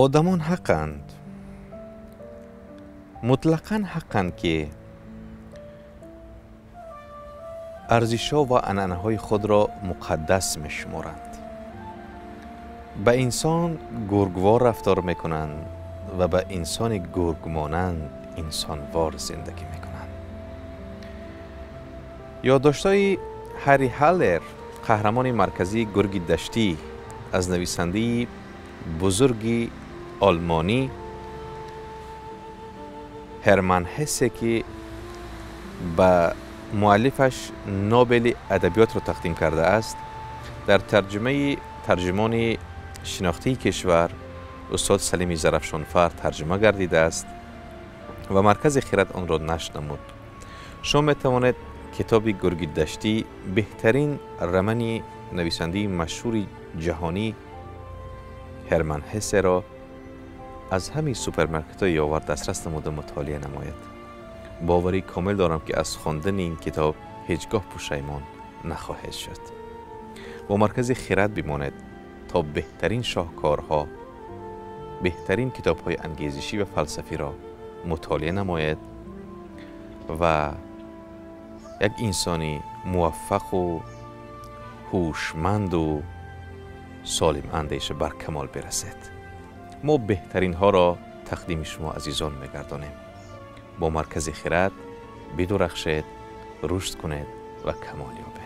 Одамон ҳақанд, мутлақан ҳақанд, ки арзишҳо ва анъанаҳои худро муқаддас мешуморанд. Ба инсон гургвор рафтор мекунанд ва ба инсони гургмонанд инсонвор зиндагӣ мекунанд. Ёддоштҳои Ҳарри Ҳаллер, қаҳрамони марказии «Гурги даштӣ» аз нависандаи бузурги олмонӣ Ҳерман Ҳессе, ки ба муаллифаш Нобели адабиётро тақдим кардааст, дар тарҷумаи тарҷумони шинохтии кишвар устод Салими Зарафшонфар тарҷума гардидааст ва Маркази Хирад онро нашр намуд. Шумо метавонед китоби «Гурги даштӣ», беҳтарин романи нависандаи машҳури ҷаҳонӣ Ҳерман Ҳессеро, аз ҳамин супермаркетҳои Ёвар дастрас намуда мутолиа намоед. Боварӣ комил дорам, ки аз хондани ин китоб ҳеҷ гоҳ пушаймон нахоҳед шуд. Бо Маркази Хирад бимонед, то беҳтарин шоҳкорҳо, беҳтарин китобҳои ангезишӣ ва фалсафиро мутолиа намоед ва як инсони муваффақу ҳушманду солимандеша бар камол бирасед. Мо беҳтаринҳоро тақдими шумо азизон мегардонем. Бо Маркази Хирад бидурахшед, рушд кунед ва камол ёбед.